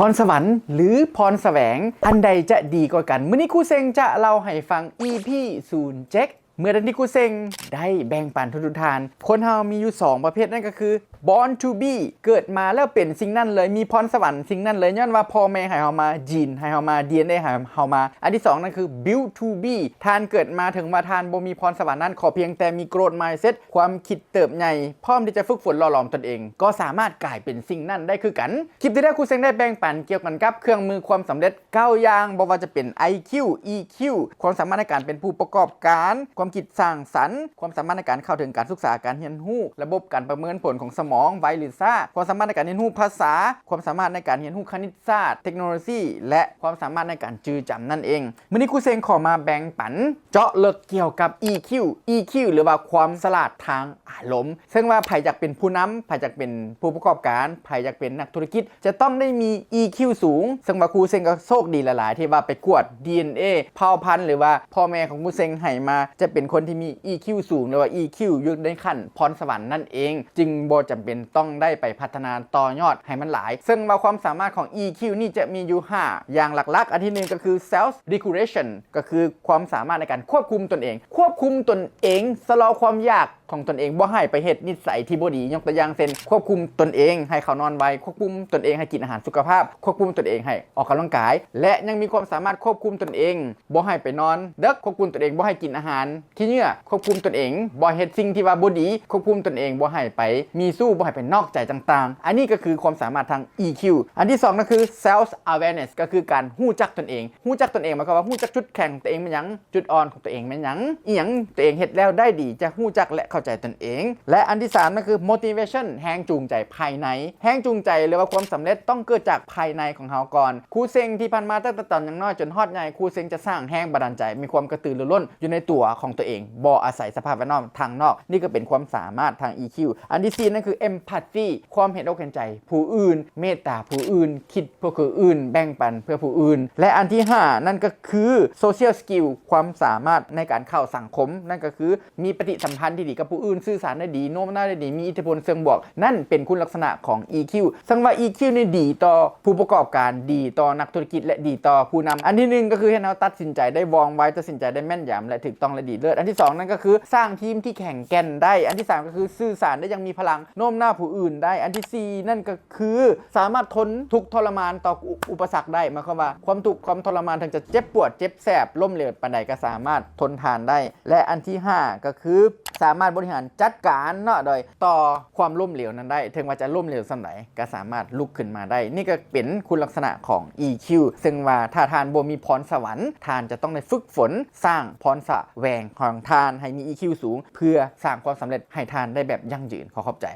ພອນສະຫວັນ ຫຼື ພອນສະແຫວງ ອັນໃດຈະດີກວ່າກັນ? ມື້ນີ້ຄູເຊັງຈະເລົ່າໃຫ້ຟັງ ອີພີສູນເຈັດ ເມື່ອດັ່ງທີ່ຄູເຊັງໄດ້ແບ່ງປັນທຸກໆທ່ານ, ຄົນເຮົາມີຢູ່ສອງປະເພດ, ນັ້ນກໍຄື Born to be ເກີດມາແລ້ວເປັນສິ່ງນັ້ນເລີຍ, ມີພອນສະຫວັນສິ່ງນັ້ນເລີຍ, ຍ້ອນວ່າພໍ່ແມ່ໃຫ້ເຮົາມາ, ຈີນໃຫ້ເຮົາມາ, ດີເອັນເອໃຫ້ເຮົາມາ. ອັນທີສອງນັ້ນຄື Built to be ທ່ານເກີດມາ, ເຖິງວ່າທ່ານບໍ່ມີພອນສະຫວັນນັ້ນ, ຂໍພຽງແຕ່ມີ growth mindset ຄວາມຄິດເຕີບໃຫຍ່, ພ້ອມທີ່ຈະຝຶກຝົນຫຼໍ່ຫຼອມຕົນເອງ, ກໍສາມາດກາຍເປັນສິ່ງນັ້ນໄດ້ຄືກັນ. ຄລິບທີ່ແລ້ວຄູເຊັງໄດ້ແບ່ງປັນກ່ຽວກັນກັບເຄື່ອງມືຄວາມສຳເລັດເກົ້າຢ່າງ, ບໍ່ວ່າຈະເປັນ ໄອຄິວ, ອີຄິວ, ຄວາມສາມາດໃນການເປັນຜູ້ປະກອບການ, ຄວາມຄິດສ້າງສັນ, ຄວາມສາມາດໃນການເຂົ້າເຖິງການສຶກສາ, ການຮຽນຮູ້, ລະບົບການປະເມີນຜົນຂອງສະໝອງ, ໄວຫຼືຊ້າ, ຄວາມສາມາດໃນການຮຽນຮູ້ພາສາ, ຄວາມສາມາດໃນການຮຽນຮູ້ຄະນິດສາດ, ເຕັກໂນໂລຊີ ແລະ ຄວາມສາມາດໃນການຈື່ຈຳນັ້ນເອງ. ມື້ນີ້ຄູເຊັງຂໍມາແບ່ງປັນເຈາະເລິກກ່ຽວກັບ ອີຄິວ, ອີຄິວ ຫຼືວ່າຄວາມສະຫຼາດທາງອາລົມ, ເຊິ່ງວ່າໃຜຢາກເປັນຜູ້ນຳ, ໃຜຢາກເປັນຜູ້ປະກອບການ, ໃຜຢາກເປັນນັກທຸລະກິດ, ຈະຕ້ອງໄດ້ມີ ອີຄິວ ສູງ, ເຊິ່ງວ່າຄູເຊັງກໍໂຊກດີຫຼາຍໆ ທີ່ວ່າໄປກວດ ດີເອັນເອ ເຜົ່າພັນ ຫຼືວ່າພໍ່ແມ່ຂອງຄູເຊັງໃຫ້ມາ ຈະເປັນຄົນທີ່ມີ ອີຄິວ ສູງ ຫຼືວ່າ ອີຄິວ ຢູ່ໃນຂັ້ນພອນສະຫວັນນັ້ນເອງ, ຈຶ່ງບໍ່ຈຳເປັນຕ້ອງໄດ້ໄປພັດທະນາຕໍ່ຍອດໃຫ້ມັນຫຼາຍ. ເຊິ່ງວ່າຄວາມສາມາດຂອງ ອີຄິວ ນີ້ຈະມີຢູ່ຫ້າຢ່າງຫຼັກໆ. ອັນທີໜຶ່ງກໍຄື self regulation ກໍຄືຄວາມສາມາດໃນການຄວບຄຸມຕົນເອງ, ຄວບຄຸມຕົນເອງ, ຊະລໍຄວາມຢາກ ຂອງຕົນເອງ, ບໍ່ໃຫ້ໄປເຮັດນິດໄສທີ່ບໍ່ດີ. ຍົກຕົວຢ່າງເຊັ່ນ ຄວບຄຸມຕົນເອງໃຫ້ເຂົ້ານອນໄວ, ຄວບຄຸມຕົນເອງໃຫ້ກິນອາຫານສຸຂະພາບ, ຄວບຄຸມຕົນເອງໃຫ້ອອກກຳລັງກາຍ ແລະ ຍັງມີຄວາມສາມາດຄວບຄຸມຕົນເອງບໍ່ໃຫ້ໄປນອນເດິກ, ຄວບຄຸມຕົນເອງບໍ່ໃຫ້ກິນອາຫານຂີ້ເຫຍື້ອ, ຄວບຄຸມຕົນເອງບໍ່ເຮັດສິ່ງທີ່ວ່າບໍ່ດີ, ຄວບຄຸມຕົນເອງບໍ່ໃຫ້ໄປມີຊູ້, ບໍ່ໃຫ້ໄປນອກໃຈຕ່າງໆ. ອັນນີ້ກໍຄືຄວາມສາມາດທາງ ອີຄິວ. ອັນທີສອງກໍຄື self awareness ກໍຄືການຮູ້ຈັກຕົນເອງ. ຮູ້ຈັກຕົນເອງໝາຍຄວາມວ່າຮູ້ຈັກຈຸດແຂງຕົວເອງແມ່ນຫຍັງ, ຈຸດອ່ອນຂອງຕົວເອງແມ່ນຫຍັງ, ອີ່ຫຍັງຕົວເອງເຮັດແລ້ວໄດ້ດີ, ຈະຮູ້ຈັກ ແລະ ເຂົ້າໃຈຕົນເອງ. ແລະ ອັນທີສາມນັ້ນຄື motivation ແຮງຈູງໃຈພາຍໃນ. ແຮງຈູງໃຈ ຫຼືວ່າຄວາມສຳເລັດຕ້ອງເກີດຈາກພາຍໃນຂອງເຮົາກ່ອນ. ຄູເຊັງທີ່ຜ່ານມາ ຕັ້ງແຕ່ຕອນຍັງນ້ອຍຈົນຮອດໃຫຍ່, ຄູເຊັງຈະສ້າງແຮງບັນດານໃຈ, ມີຄວາມກະຕືລືລົ້ນຢູ່ໃນຕົວຂອງຕົວເອງ, ບໍ່ອາໄສສະພາບແວດລ້ອມທາງນອກ. ນີ້ກໍເປັນຄວາມສາມາດທາງ ອີຄິວ. ອັນທີສີ່ນັ້ນຄື empathy ຄວາມເຫັນອົກເຫັນໃຈຜູ້ອື່ນ, ເມດຕາຜູ້ອື່ນ, ຄິດ ເພື່ອຜູ້ອື່ນ, ແບ່ງປັນເພື່ອຜູ້ອື່ນ. ແລະ ອັນທີຫ້ານັ້ນກໍຄື social skill ຄວາມສາມາດໃນການເຂົ້າສັງຄົມ, ນັ້ນກໍຄືມີປະຕິສຳພັນທີ່ດີກັບຜູ້ອື່ນ, ສື່ສານໄດ້ດີ, ໂນ້ມນ້າວໄດ້ດີ, ມີອິດທິພົນເຊີງບວກ. ນັ້ນເປັນຄຸນລັກສະນະຂອງ ອີຄິວ. ເຊິ່ງວ່າ ອີຄິວ ນີ້ດີຕໍ່ຜູ້ປະກອບການ, ດີຕໍ່ນັກທຸລະກິດ ແລະ ດີຕໍ່ຜູ້ນຳ. ອັນທີໜຶ່ງກໍຄືເຮັດໃຫ້ເຮົາຕັດສິນໃຈໄດ້ວ່ອງໄວ, ຕັດສິນໃຈໄດ້ແມ່ນຢຳ ແລະ ຖືກຕ້ອງ ແລະ ດີເລີດ. ອັນທີສອງນັ້ນກໍຄືສ້າງທີມທີ່ແຂງແກ່ນໄດ້. ອັນທີສາມກໍຄືສື່ສານໄດ້ຢ່າງມີພະລັງ, ໂນ້ມນ້າວຜູ້ອື່ນໄດ້. ອັນທີສີ່ນັ້ນກໍ ຄືສາມາດທົນທຸກທໍລະມານຕໍ່ອຸປະສັກໄດ້. ໝາຍຄວາມວ່າຄວາມທຸກຄວາມທໍລະມານ ເຖິງຈະເຈັບປວດເຈັບແສບລົ້ມເຫຼວປານໃດ ກໍສາມາດທົນທານໄດ້. ແລະ ອັນທີຫ້າກໍຄືສາມາດບໍລິຫານຈັດການເນາະ ໂດຍຕໍ່ຄວາມລົ້ມເຫຼວນັ້ນໄດ້. ເຖິງວ່າຈະລົ້ມເຫຼວສ່ຳໃດ ກໍສາມາດລຸກຂຶ້ນມາໄດ້. ນີ້ກໍເປັນຄຸນລັກສະນະຂອງ ອີຄິວ ເຊິ່ງວ່າຖ້າທ່ານບໍ່ມີພອນສະຫວັນ ທ່ານຈະຕ້ອງໄດ້ຝຶກຝົນສ້າງພອນສະແຫວງຂອງທ່ານໃຫ້ມີ ອີຄິວ ສູງ ເພື່ອສ້າງຄວາມສຳເລັດໃຫ້ທ່ານໄດ້ແບບຢັ້ງຢືນ. ຂໍຂອບໃຈ.